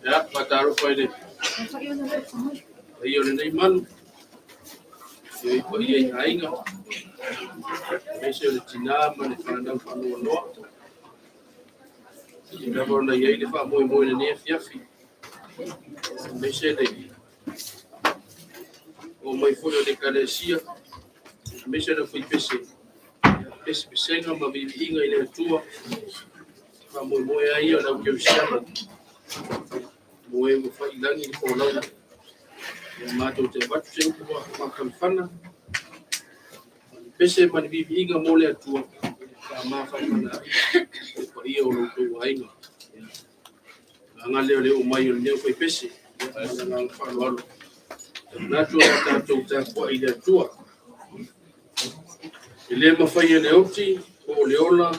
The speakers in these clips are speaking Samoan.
Ia, faatalofa i le paia o lenei malu, i o paia i aiga, aemaise o le tina ma le fanau faanoanoa. I lava ona i ai le faamoemoe i lenei afiafi, aemaise le oo mai foi o le Ekalesia, aemaise le aufaipese, pesepesega ma viiviiga i le Atua. Faamoemoe ai ia o le au kerisiano, mo e ua faiilagi le folauga. Ia matou te avatu se upu faamafanafana, pese ma le viiviiga mo le Atua, faamafanafana ai le paia o lo outou aiga. Aga lea o le oo mai o lenei aufaipese, ma le agaga faaaloalo. Manatu o le a tatou tapuai i le Atua. E le mafai e le oti, po o le ola,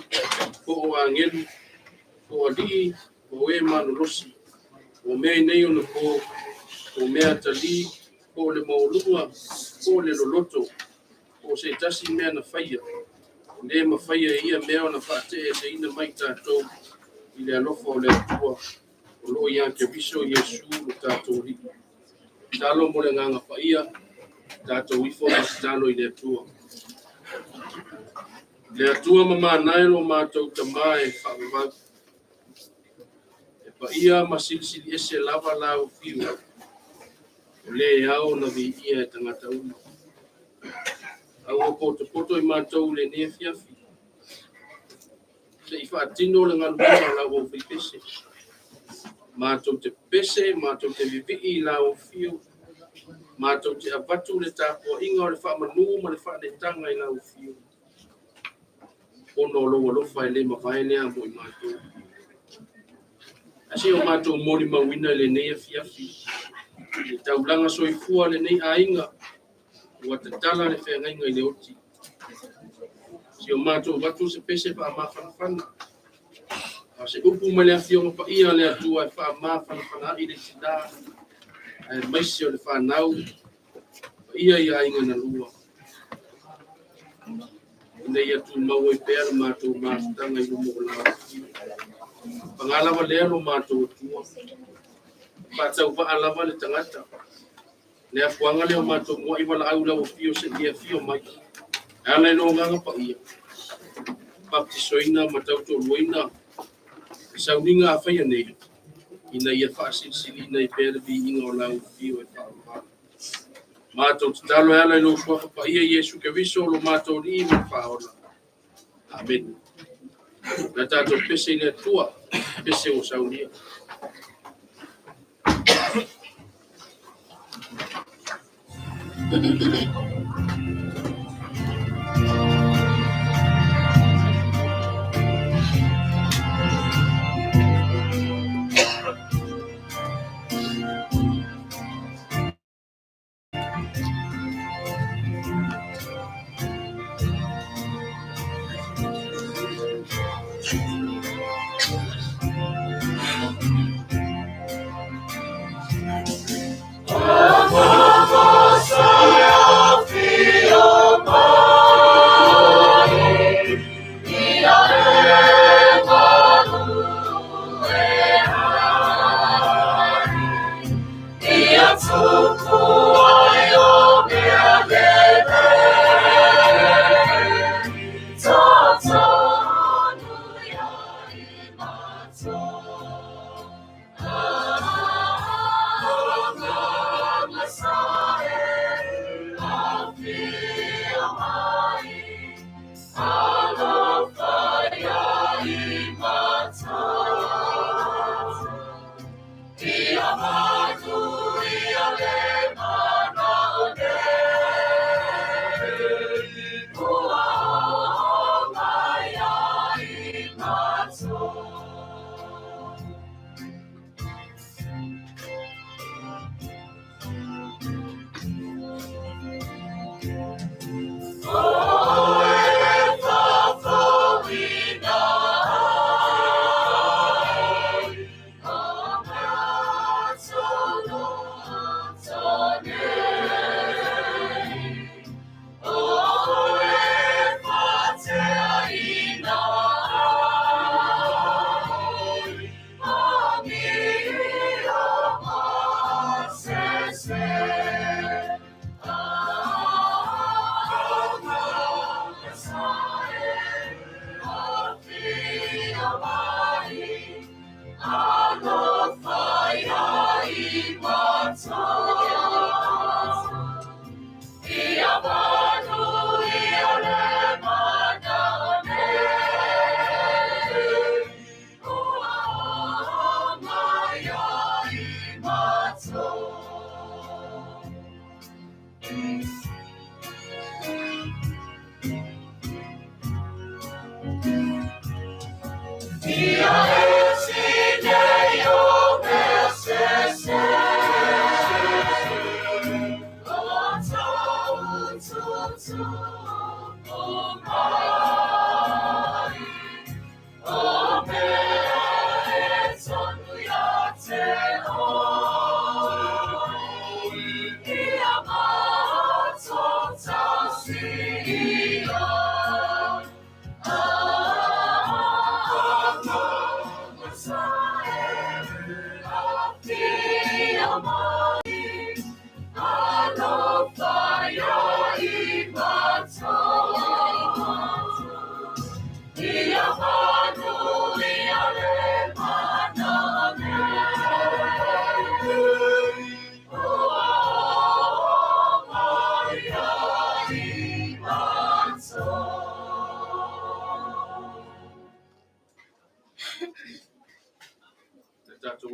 po o agelu, po o alii, po o e malolosi, o mea i nei ona po, o mea atalii, po o le maualuga, po o le loloto, po o se tasi mea na faia. E le mafai e ia mea ona faate'eseina mai tatou i le alofa o le Atua O loo ia Keriso Iesu lo tatou Alii. Tatalo mo le agaga paia, tatou ifo ma tatalo i le Atua. Le Atua mamana e lo matou Tama e faavavau. E paia ma silisili ese lava lau afio, o le ao ona viia e tagata uma. A ua potopoto i matou i lenei afiafi, se'i faatino le galuega a lau aufaipese. Matou te pese, matou te vivii i lau afio, matou te avatu le tapuaiga o le faamanu ma le faanetaga i lau afio, ona o lou alofa e le mavae lea mo i matou. Ae se i o matou molimauina i lenei afiafi, le taulaga soifua o lenei aiga, ua tatala le feagaiga i le oti. Se i o matou avatu se pese faamafanafana, a o se upu mai le Afioga Paia a le Atua e faamafanafana ai le tina, aemaise o le fanau, paia i aiga na lua, ina ia tumau ai pea le matou mafutaga i luma o lau afio. Paga lava lea lo matou Atua, faatauvaa lava le tagata, le afuaga lea o matou muai valaau i lau afio se i e afio mai. E ala i lou agaga paia, baptisoina ma tautoaluaina le sauniga a faia nei, ina ia faasilisiliina ai pea le viiga o lau afio e faavavau. Matou tatalo e ala i lou suafa paia Iesu Keriso lo matou Alii ma le Faaola. Amene. Na tatou pese i le Atua, pese ua saunia.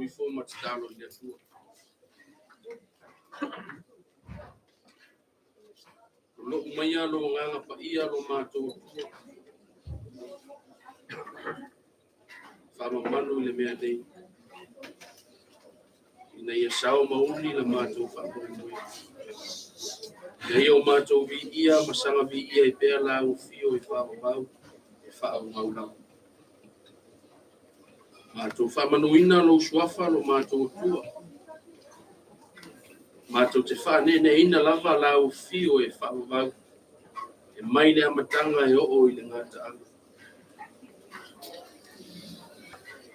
ifo ma tatalo i le Atua. Lolou maia lou Agaga Paia lo matou Atua, faamamalu i le mea nei, ina ia sao ma uli le matou faamoemoe. Ina ia o matou viia ma saga viia ai pea lau afio e faavavau e faaauau lava. Matou faamanuina lou suafa lo matou Atua. Matou te faaneeneeina lava lau afio e faavavau, e mai le amataga e oo i le gataaga.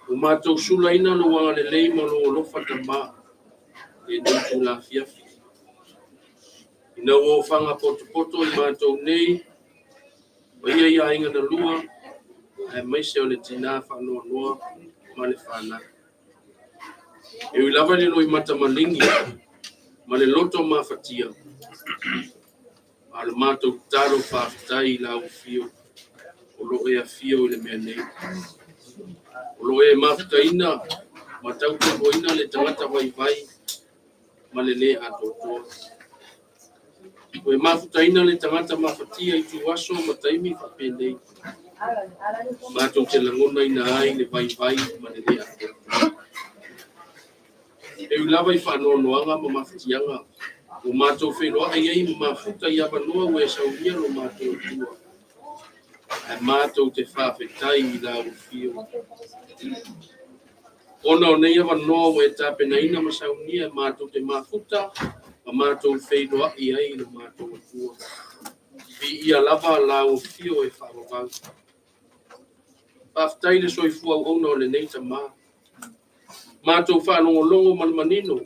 Ua matou sulaina lou agalelei ma lou alofa Tama i lenei itula afiafi. Ina ua ofaga potopoto i matou nei, paia i aiga na lua, aemaise o le tina faanoanoa ma le fanau. E ui lava i le loimata maligi ma le loto mafatia, a o le matou tatalo faafetai i lau afio o lo o e afio i le mea nei. O lo o e mafutaina ma tautoaluaina le tagata vaivai ma le le atoatoa. Ua e mafutaina le tagata mafatia i ituaso ma taimi faapenei. Matou te lagonaina ai le vaivai ma le le atoatoa. E ui lava i faanoanoaga ma mafatiaga ua matou feiloai ai ma mafuta i avanoa ua e saunia lo matou Atua, ae matou te faafetai i lau afio. Ona o nei avanoa ua e tapenaina ma saunia matou te mafuta ma matou feiloai ai i lo matou Atua. Viia lava lau afio e faavavau. Faafetai i le soifua auauna o lenei tama. Matou faalogologo ma le manino,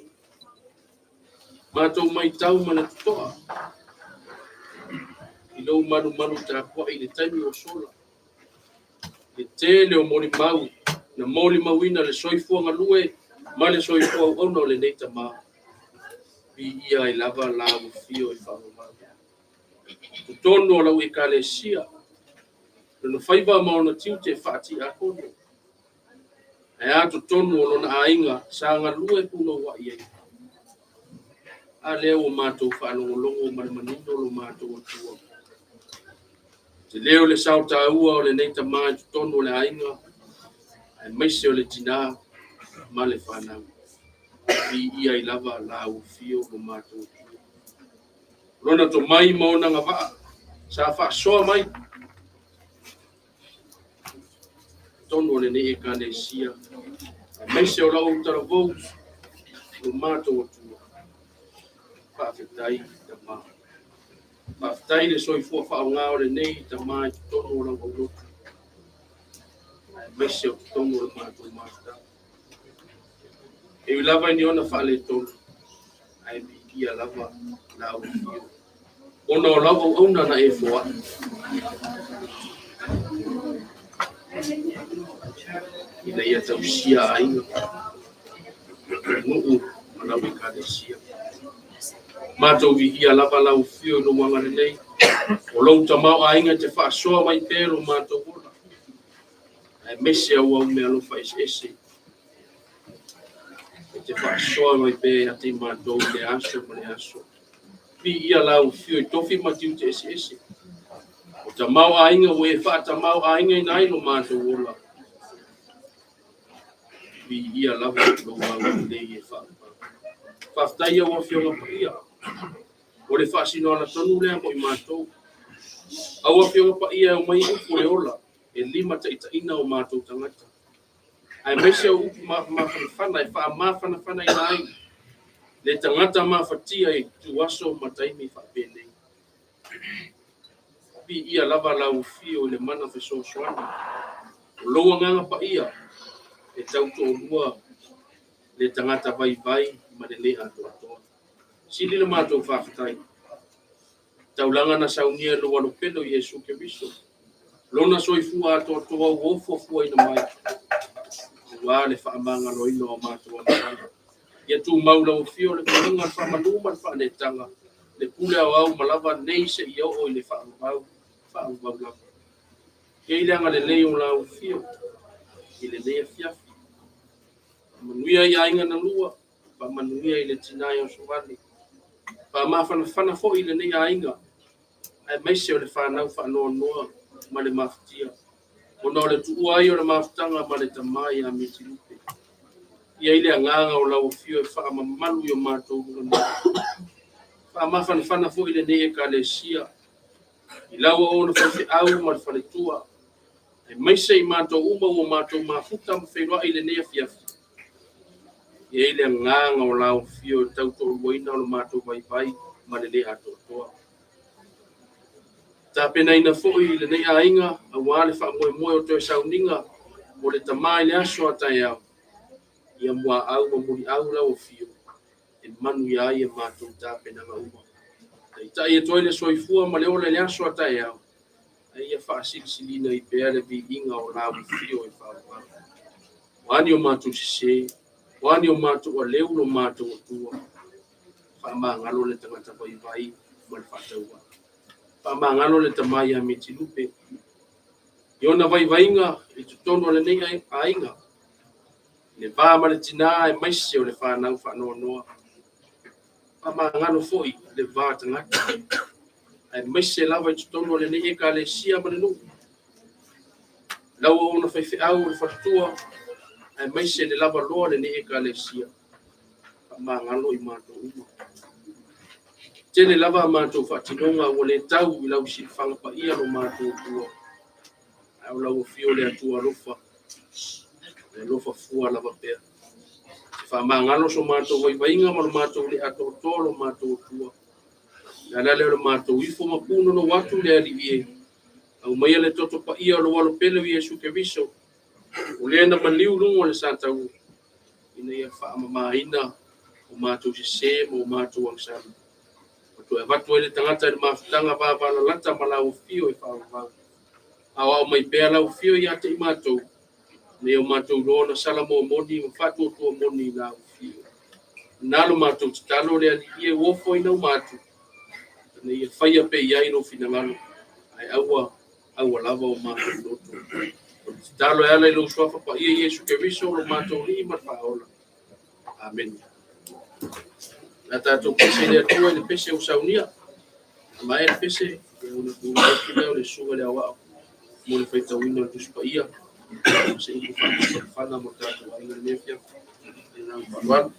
matou matau ma le totoa i lou malumalu tapuai i le taimi ua sola. Le tele o molimau na molimauina le soifua galue ma le soifua auauna o lenei tama. Viia ai lava lau afio e faavavau. Totonu o lau Ekalesia, lona faiva ma ona tiute faatiakono, ae a totonu o lona aiga sa galue punouai ai. A lea ua matou faalogologo ma le manino lo matou Atua. Tele o le sao taua o lenei tama i totonu o le aiga, aemaise o le tina ma le fanau. Viia ai lava lau afio lo matou Atua. Lona tomai ma ona agavaa sa faasoa mai totonu o lenei Ekalesia, aemaise o lau talavou, lo matou Atua. Faafetai, Tama. Faafetai le soifua faaaoga o lenei tama i totonu o lau aulotu, aemaise o totonu o le matou mafutaga. E ui lava i ni ona faaletonu, ae viia lava lau afio, ona o lau auauna na e foai. Ina ia tausia aiga, nuu ma lau Ekalesia. Matou viia lava lau afio i lou agalelei, o lou tamaoaiga e te faasoa mai pea lo matou ola, aemaise au au meaalofa eseese e te faasoa mai pea ia te matou i le aso ma le aso. Viia lau afio i tofi ma tiute eseese. O tamaoaiga ua e faatamaoaigaina ai lo matou ola. Viia lava lou agalelei e faavavau. Faafetai au Afioga Paia, o le faasinoala tonu lea mo i matou. Au Afioga Paia e omai upu o le ola e limataitaiina o matou tagata, aemaise o upu mafanafana e faamafanafanaina ai le tagata mafatia i ituaso ma taimi faapenei. Viia lava lau afio i le mana fesoasoani, o lou Agaga Paia e tautoalua le tagata vaivai ma le le atoatoa. Sili le matou faafetai, taulaga na saunia e lou alopelo Iesu Keriso, lona soifua atoatoa ua ofuafuaina mai, aua le faamagaloina o matou amataga. Ia tumau lau afio le viiga, le faamalu ma le faaneetaga, le pule aoao ma lava nei seia oo i le faavavau, faavavau lava. E i ai le agalelei o lau afio i lenei afiafi. Faamanuia i aiga na lua, faamanuia i le tina ia Osovale. Faamafanafana foi i lenei aiga, aemaise o le fanau faanoanoa ma le mafatia, ona o le tuua ai o le mafutaga ma le tama ia Metilupe. I ai le agaga o lau afio e faamamalu i o matou lagona. Faamafanafana foi lenei Ekalesia i lau auauna faifeau ma le faletua, aemaise i matou uma ua matou mafuta ma feiloai i lenei afiafi. E i ai le agaga o lau afio e tautoaluaina lo matou vaivai ma le le atoatoa. Tapenaina foi lenei aiga aua le faamoemoe o toe sauniga mo le tama i le aso a taeao. Ia muaau ma muliau lau afio e manuia ai a matou tapenaga uma. Taitai atu ai le soifua ma le ola i le aso a taeao, a ia faasilisiliina ai pea le viiga o lau afio e faavavau. O a ni o matou sese, o a ni o matou aleu lo matou Atua, faamagalo le tagata vaivai ma le faatauvaa. Faamagalo le tama ia Metilupe i ona vaivaiga i totonu o lenei aiga, i le va ma le tina aemaise o le fanau faanoanoa. Faamagalo foi le va tagata, aemaise lava i totonu o lenei Ekalesia ma le nuu. Lau auauna faifeau o le faletua, aemaise le lavaloa o lenei Ekalesia. Faamagalo i matou uma. Tele lava a matou faatinoga ua le tau i lau silafaga paia lo matou Atua, ae o lau afio le Atua alofa, e alofa fua lava pea. Faamagalo so matou vaivaiga ma lo matou le atoatoa lo matou Atua. O le ala lea o le matou ifo ma punonou atu le Alii e, aumaia le toto paia o lou Alo pele o Iesu Keriso, o le na maliu i luga o le sataua, ina ia faamamaina o matou sese ma o matou agasala. Ma toe avatu ai le tagata i le mafutaga vavalalata ma lau afio e faavavau. Aoao mai pea lau afio ia te i matou, ina ia o matou iloa ona sala moni ma faatuatua moni i lau afio. Na lo matou tatalo le Alii e ua ofoina uma atu, ina ia faia pea i ai lou finagalo, ae aua aua lava o matou loto. O le tatalo e ala i lou suafa paia Iesu Keriso lo matou Alii ma le Faaola. Amene. Le tatou pese i le Atua i le pese ua saunia. A maea le pese, ia ona tulai atu lea o le susuga i le Aoao mo le faitauina o le Tusi Paia ma se upu faamafanafana mo le tatou aiga i lenei afiafi. Ma le agaga faaaloalo.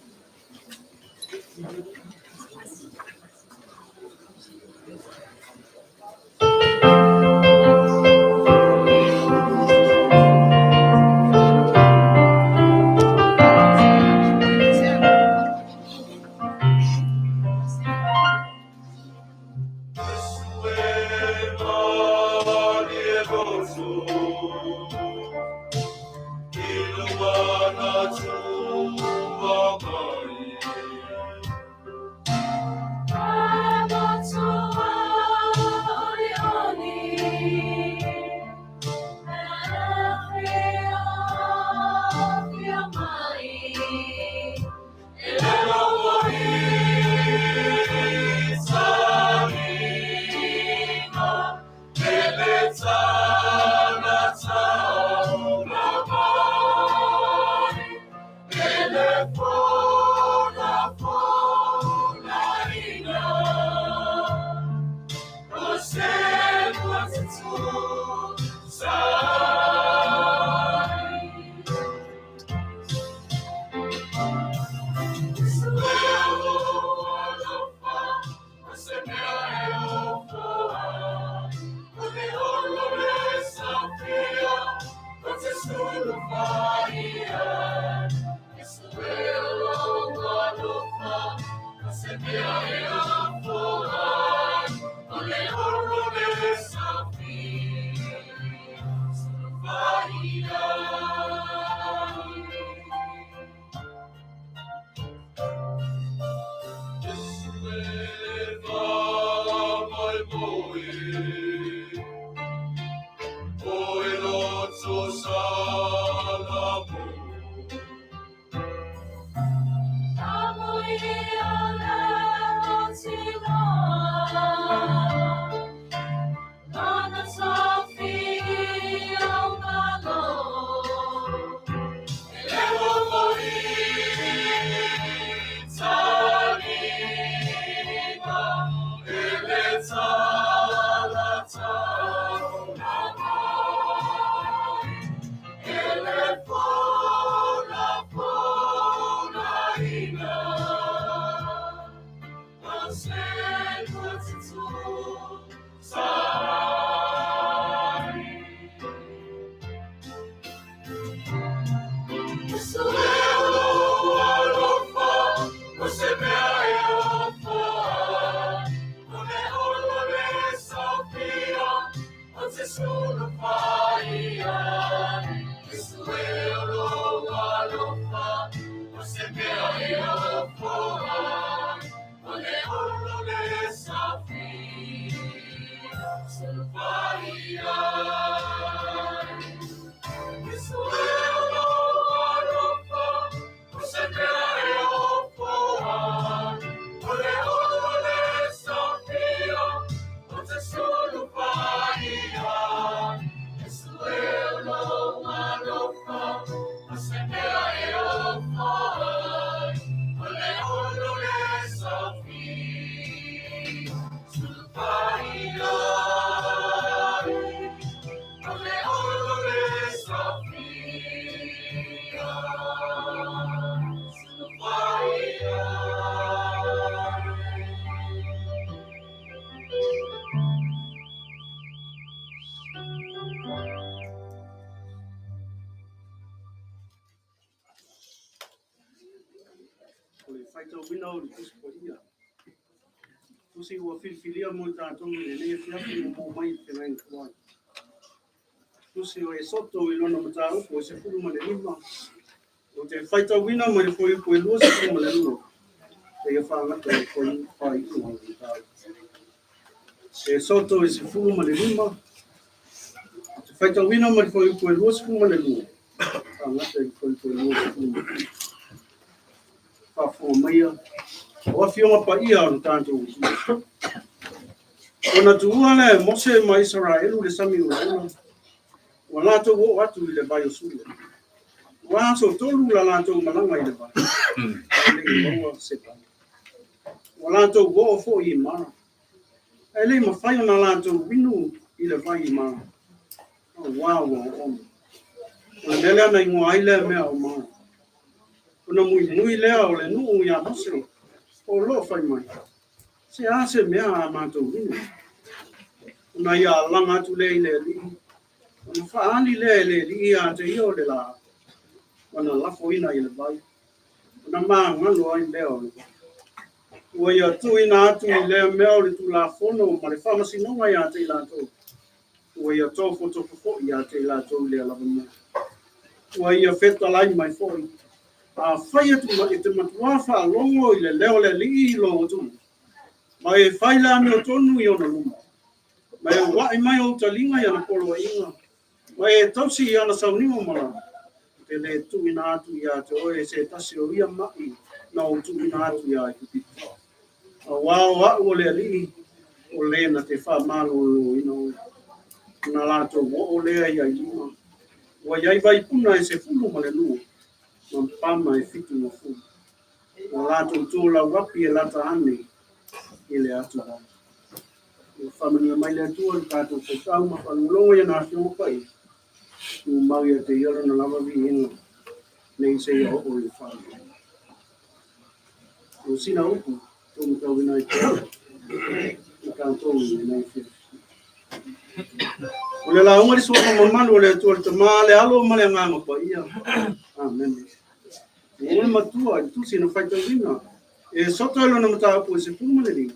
O le faitauina o le Tusi Paia. Tusi ua filifilia mo i tatou i lenei afiafi ua maua mai i le Feagaiga Tuai. Tusi o Esoto i lona mataupu e 15. Ou te faitauina mai le fuaiupu e 22 seia faagata i le faaiuga o le mataupu. Esoto e 15, ou te faitauina mai le fuaiupu e 22 faagata i le fuaiupu e 27. Faafofoga maia o Afioga Paia o le tatou Atunuu. Ona tuua lea e Mose ma Isaraelu le sami ulaula, ua latou oo atu i le vai o Sura. Ua asotolu la latou malaga i le vai, ae le i maua se vai. Ua latou oo foi i Mara, ae le i mafai ona latou inu i le vai i Mara, auā ua oona. O le mea lea na igoa ai lea mea o Mara. Ona muimui lea o le nuu iā Mose, o lo o fai mai, Se a se mea a matou inu? Ona ia alaga atu lea i le Alii, ona faaali lea e le Alii ia te ia o le laau, ona lafoina i le vai, ona magalo ai lea o le vai. Ua ia tuuina atu i lea mea o le Tulafono ma le faamasinoga ia te i latou, ua ia tofotofo foi ia te i latou i lea lava mea. Ua ia fetalai mai foi, afai e te matuā faalogo i le leo o le Alii i lou atunuu, ma e fai le amiotonu i ona luma, ma e ua'i mai ou taliga i ana poloaiga, ma e tausi i ana sauniga ma lana, ou te le tuuina atu ia te oe se tasi o ia ma'i na ou tuuina atu iā Aikupito. Auā o a'u o le Alii, o le na te faamaloloina oe. Ona latou oo lea i Ailima, ua i ai vaipuna e 12, ma pama e 70. Ua latou tolauapi e lata ane i le atuvai. Ua faamanuia mai le Atua i le tatou faitau ma faalogologo i ana Afioga Paia, tumau ia te Ia Lona lava viiga, nei seia oo i le faavavau. O sina upu tou matauina ai pea ma tatou i lenei afiafi. O le lauga i le suafa mamalu o le Atua le Tama, le Alo ma le Agaga Paia. Amene. O le matua i le tusi na faitauina e soto i lona mataupu e 15,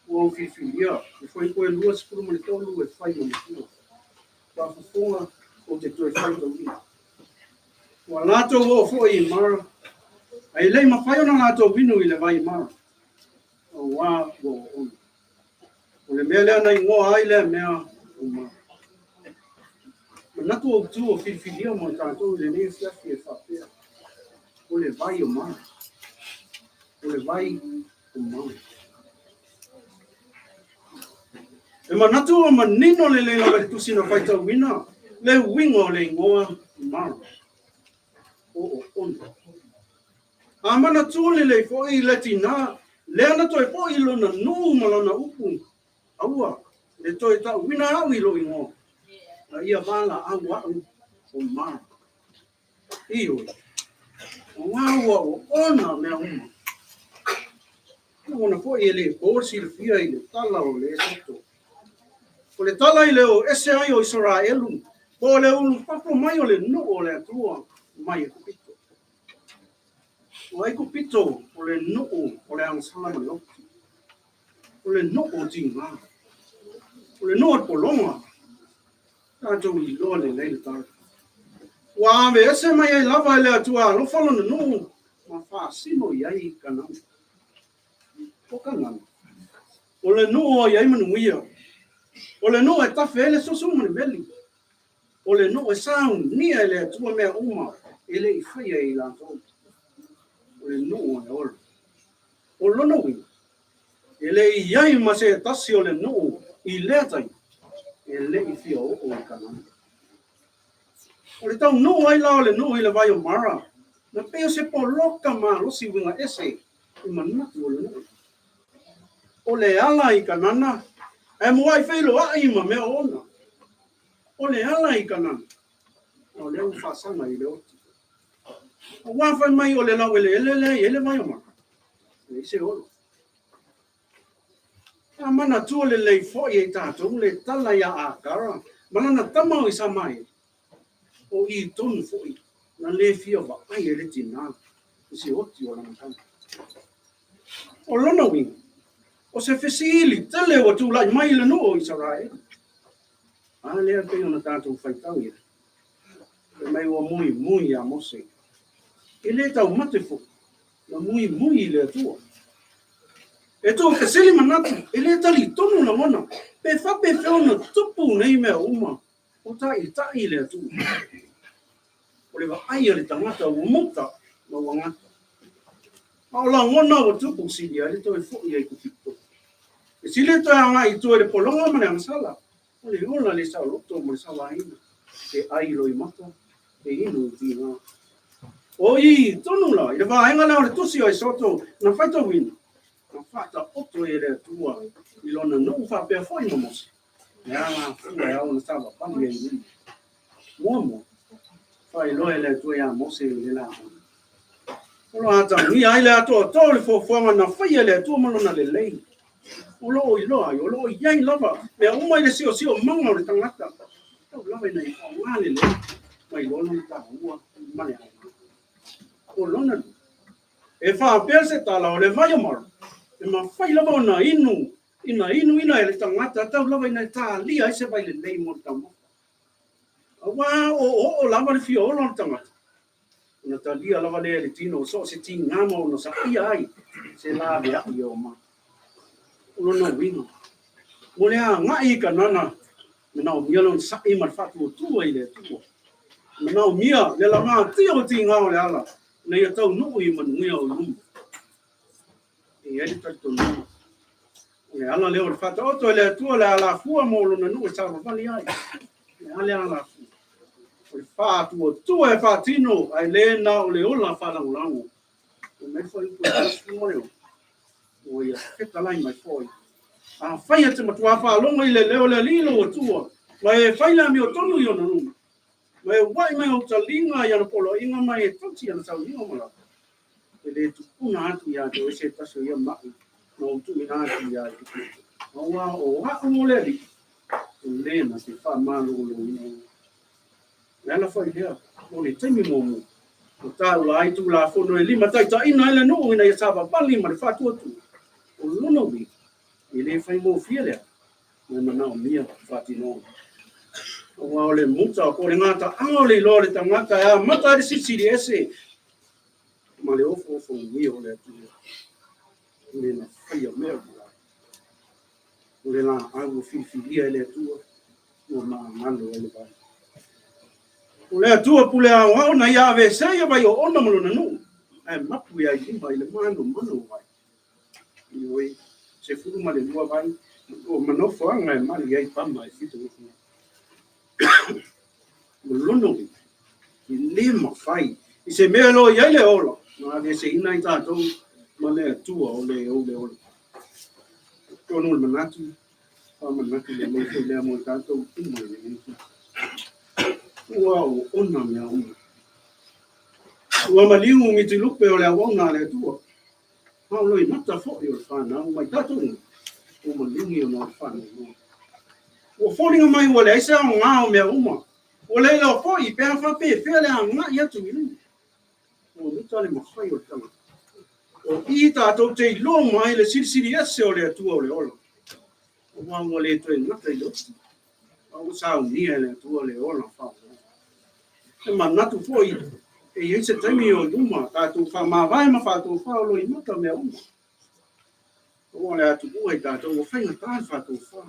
ua ou filifilia le fuaiupu e 23 e fai ma matua. Faafofoga ou te toe faitauina. Ua latou oo foi i Mara, ae le i mafai ona latou inu i le vai Mara, auā ua oona. O le mea lea na igoa ai lea mea o Mara. Manatu autu o filifilia mo tatou i lenei afiafi e faapea, o le vai o Mara. O le vai o Mara. E manatu ua manino lelei lava i le tusi na faitauina le uiga o le igoa Mara, o oona. A manatua lelei foi le tinā lea na toe foi i lona nuu ma lana upu, aua le toe tauina au i lou igoa, a ia valaau au o Mara. Ioe, o ngā ua oona mea uma. Lagona foi e le po le silafia i le tala o le Esoto. O le tala i le o ese ai o Isaraelu, po o le ulufafo mai o le nuu o le Atua mai Aikupito. O Aikupito o le nuu o le agasala ma le oti. O le nuu o tiga. O le nuu o le pologa. Tatou iloa lelei le tala. Ua aveese mai ai lava e le Atua alofa lona nuu ma faasino i ai Kanana. O Kanana, o le nuu o i ai manuia. O le nuu e tafe ai le soso ma le meli. O le nuu e saunia e le Atua mea uma e le i faia e i latou. O le nuu o le ola. O lona uiga, e le i ai ma se tasi o le nuu i lea taimi e le i fia oo i Kanana. O le taunuu ai la o le nuu i le vai o Mara, na pei o se poloka malosi uiga ese i manatu o le nuu. O le ala i Kanana, ae muai feiloai ma mea oona. O le ala i Kanana, a o lea ua faasaga i le oti. Aua fai mai o le laueleele lea e i ai le vai o Mara, e leai se olo. A manatua lelei foi e tatou le tala ia Agara ma lana tama o Isamaeli, o i tonu foi na le fia vaai ai le tinā i se oti o lana tama. O lona uiga, o se fesili tele ua tulai mai i le nuu o Isaraeli. A lea pei ona tatou faitau i ai, fai mai ua muimui ia Mose. E le taumate foi, na muimui i le Atua. E tuufesili manatu, e le talitonu lagona, pe faapefea ona tupu nei mea uma o taitai i le Atua. O le vaai a le tagata ua muta ma ua gata. A o lagona ua tupu sili ai le toe foi ai Kupito. E sili le toe agai i tua i le pologa ma le agasala, o le ola le saoloto ma le sauaina, e ai loimata, e inu i tiga. O i tonu la, i le vaega lea o le tusi o Esoto na faitauina, na faataoto ai e le Atua i lona nuu faapea foi ma Mose, le alafua e ao ona savavali ai i luma. Muamua, faailoa e le Atua iā Mose i le laau. O lo o atagia ai le atoatoa o le fuafuaga na faia e le Atua ma lona lelei. O lo o iloa ai, o lo o i ai lava mea uma i le siosiomaga o le tagata. Tau lava ina ia faaaoga lelei ma iloa lona taua ma le aoga. O lona lua, e faapea se tala o le vai o Mara, e mafai lava ona inu ina inuina e le tagata tau lava ina e talia ai se vai lelei mo le taumafa. Aua o oo lava le fia ola o le tagata, ona talia lava lea e le tino so o se tiga ma ona saia ai se laveai e o mai. O lona uiga, mo le agai i Kanana, manaomia lona sa'i ma le faatuatua i le Atua. Manaomia le lamatia o tiga o le ala ina ia taunuu i manuia o luma. E i ai le talitonuga, o le ala lea o le faataoto e le Atua le alafua mo lona nuu e savavali ai. O le a le alafua? O le faatuatua e faatino ae le na o le ola faalagolago. Fai mai le fuaiupu 46, ua ia fetalai mai foi. Afai e te matuā faalogo i le leo o le Alii lou Atua, ma e fai le amiotonu i ona luma, ma e ua'i mai ou taliga i ana poloaiga ma e tausi i ana sauniga ma lapa, e le tuuna atu ia te oe se tasi o ia maʻi na ou tuuina atu iā Aikupito, auā o a'u o le Alii, o le na te faamaloloina oe. O le ala foi lea, o le taimi muamua, ua taua ai Tulafono e limataitaiina ai le nuu ina ia savavali ma le faatuatua. O lona uiga, e le faigofie lea, ma e manaomia faatinoga. Aua o le muta po o le gataaga o le iloa o le tagata e amata ai le silisili ese ma le ofoofogia o le Atua. O le na faia mea ua ai. O le laau ua filifilia e le Atua ua maagalo ai le vai. O le Atua pule aoao na ia aveesea ia vai oona ma lona nuu, ae mapu ia i lima i le manomano o vai. Ioe, 12 vai o manofoaga e mali ai pama e fito nofonofo. O lona uiga, e le mafai i se mea e loa i ai le ola, na aveeseina ai tatou ma le Atua o le ou le ola. Tonu o le manatu, faamanatu lelei foi lea mo tatou uma i lenei itu. Ua oona mea uma. Ua maliu mitilupe o le auauna a le Atua. Faaoloimata foi o le fanau mai tatou uma, ua maligi ona o le faanoanoa. Ua foliga mai ua leai se aoga o mea uma, ua le iloa foi pe a faapefea le agai atu i luma. Ua mita le mafai o le tagata. O i tatou te iloa uma ai le silisili ese o le Atua o le ola, aua ua le toe gata i le upu, a ua saunia e le Atua le ola faavavau. E manatu foi e i ai se taimi o i luma tatou faamavae ma faatofa o loimata mea uma. Aua o le a tuua i tatou ua faigata le faatofa.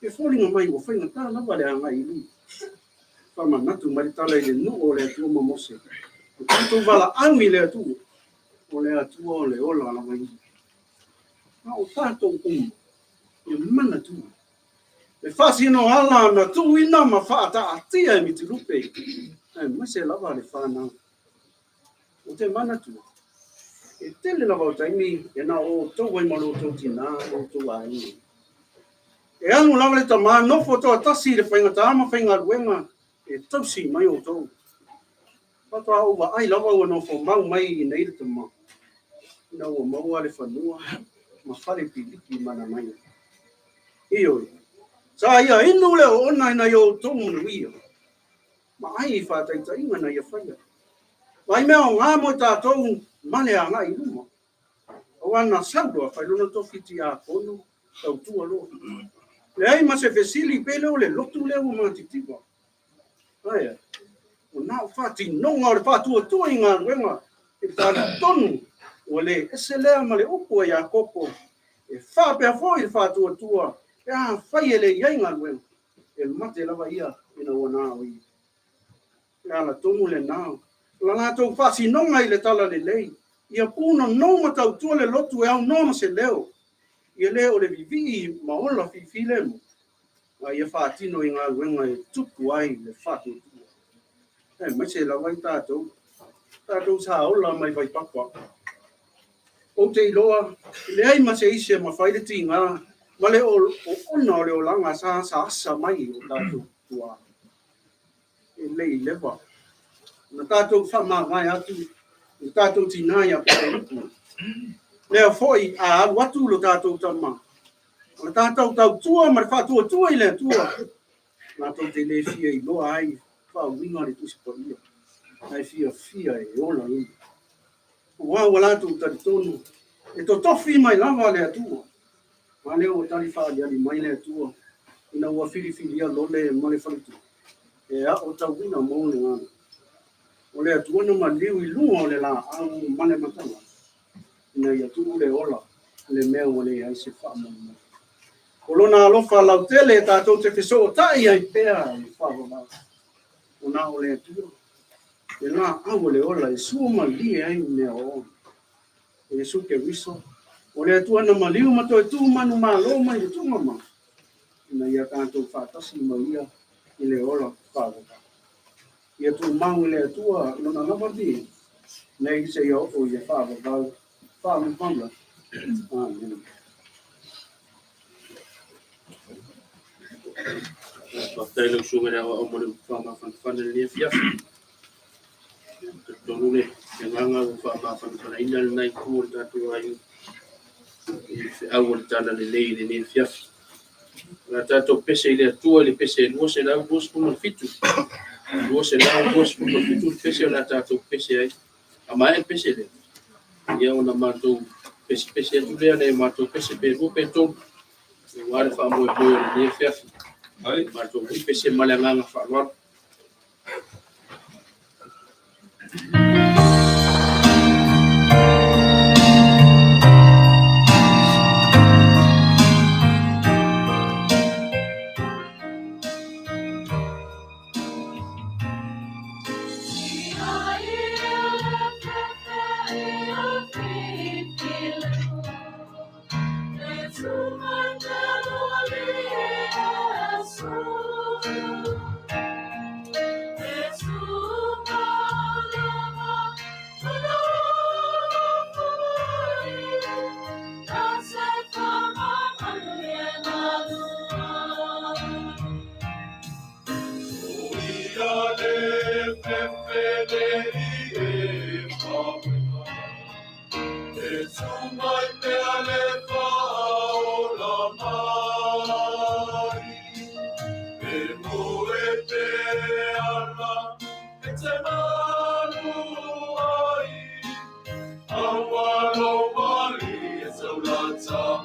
E foliga mai ua faigata lava le agai i luma. Faamanatu mai le tala i le nuu o le Atua ma Mose. O tatou valaau i le Atua, o le Atua o le ola lava ia. A o tatou uma, ia manatua le faasinoala na tuuina ma faataatia e Mitilupe, aemaise lava le fanau. Ou te manatua, e tele lava o taimi e na o outou ai ma lo outou tinā o outou aiga. E alu lava le tamā nofo toatasi i le faigata ma faigaluega e tausi mai outou. Faatoa ou vaai lava ua nofo mau mai i inei le tamā, ina ua maua le fanua ma fale piliki ma nanaia. Ioe, sa ia inu le oona i nai o outou manuia, ma ai i faataitaiga na ia faia. Vaai mea aoga mo i tatou ma le agai i luma. Aua na sau loa fai lona tofi tiakono tautua loa. Leai ma se fesili pe le o le lotu lea ua matitiva. Ae o na o faatinoga o le faatuatua i galuega e talitonu ua le ese lea ma le upu a Iakopo e faapea foi le faatuatua pe afai e le i ai galuega, e mate lava ia ina ua na o ia. O le ala tonu lena o la latou faasinoga i le talalelei, ia punonou ma tautua le lotu e aunoa ma se leo, ia le o le vivii ma ola fifilemu, a ia faatino i galuega e tupu ai le faatuatua. Aemaise lava i tatou, tatou sa ola mai Vaipapa. Ou te iloa, e leai ma se isi e mafai le tiga ma le oona o le olaga sa asaasa mai i o tatou tuaa. E lei leva na tatou faamavae atu i le tatou tinã ia Potoitu. Lea foi a alu atu lo tatou tama, o le tatou tautua ma le faatuatua i le Atua, latou te le fia iloa ai faauiga le Tusi Paia, ae fiafia e ola ia. Aua ua latou talitonu, e totofi mai lava le Atua. A lea ua tali faaaliali mai le Atua ina ua filifilia lole ma le faletua e aotauina mo le galuega. O le Atua na maliu i luga o le laau ma le matagala, ina ia tuu le ola le mea ua leai se faamoemoe. O lona alofa lautele tatou te fesootai ai pea i le faavavau. O na o le Atua, le laau o le ola e sua malie ai mea oona. O Iesu Keriso, o le Atua na maliu ma toe tu manumalo mai le tugama, ina ia tatou faatasi ma ia i le ola faavavau. Ia tumau i le Atua lona lava viiga, nei seia oo i le faavavau faavavau lava. Amene. Faafetai lau susuga i le aoao mo le upu faamafanafana i lenei afiafi. Talitonu le agaga ua faamafanafanaina lena itu o le tatou aiga i le feau o le talalelei i lenei afiafi. O le a tatou pese i le Atua i le pese 227. 227 le pese o le a tatou pese ai. A maea le pese lea, ia ona matou pesepese atu lea nai matou pese pe lua pe tolu, aua le faamoemoe o lenei afiafi. Matou pese ma le agaga faaaloalo. Amen.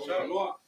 Samoa.